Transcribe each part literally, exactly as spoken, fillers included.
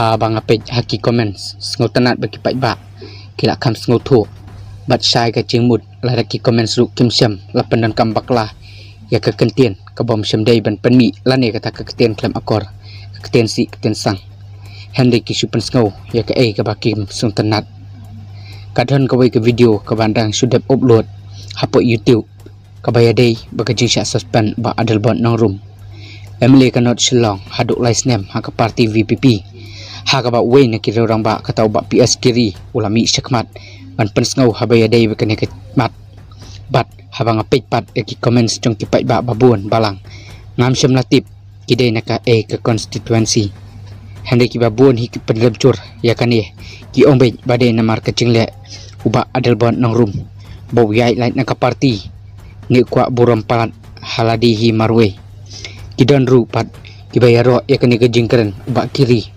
Haba nga peit ha ki comments, sngewtynnad ba ki paidbah ki la kham sngewthuh bad shai ka jingmut. Lada ki comments ruh kim shem, la pyndonkam bakla ïa ka kyntien kaba ym shem dei ban pynmih, lane kata ka kyntien khlem akor, ka kyntien sih kyntien sang. Hynrei ki shu pynsngew ïa kaei kaba kim sngewtynnad. Ka don kawei ka video kaba dang shu dep upload hapoh YouTube, kaba ïadei bad ka jingshah suspend Bah Adelbert Nongrum, M L A ka North Shillong haduh lai snem ha ka party V P P, ha kaba uwei na ki rangbah, kata u Bah P S Kiri, u la mih shakhmat ban pynsngew haba ïadei bad kane ka mat. Bad haba nga peit pat ïa ki comments jong ki paidbah babun balang, ngam shym la tip ki dei na kaei ka constituency. Hynrei kiba bun hi ki pynrem jur ïa kane, ki ong beit ba dei namar ka jingleh u Bah Adelbert Nongrum ba u ïaid lait na ka party, ne u kwah burom palat ha lade hi marwei. Ki don ruh pat kiba ïaroh ïa kane ka jingkren u Bah Kiri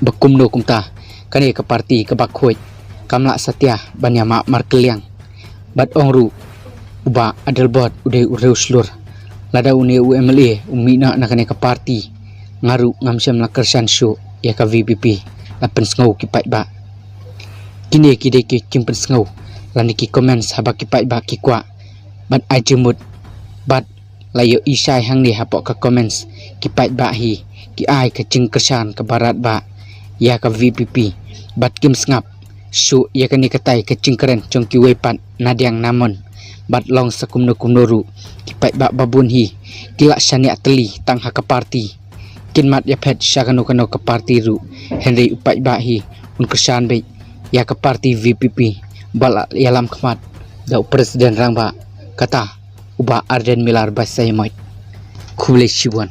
ba kumno kumta kane ka party kaba khuid kam lah satia ban ïamap markylliang. Bad ong ruh u Bah Adelbert u dei u riewshlur. Lada une u M L A u mih noh na kane ka party, nga ruh ngam shym la kyrshan shuh ïa ka V P P, la pynsngew ki paidbah. Kine ki dei ki jingpynsngew lane ki comments haba ki paidbah ki kwah ban ai jingmut. Bad la ïohi shai hangne hapoh ka comments, ki paidbah hi ki ai ka jingkyrshan kaba radbah ïa ka V P P, bad kim sngap shuh ïa kane katai ka jingkren jong kiwei pat na Dieng na Mon. Bad long sa kumno kumno ruh, ki paidbah babun hi ki la shaniah tylli tang ha ka party. Kin mad ïaphet sha kano kano ka party ruh, hynrei u paidbah hi un kyrshan beit ïa ka party V P P ba la ïalam khmat da u president rangbah, kata u Bah Ardent Miller Basaiawmoit. Khublei shibun.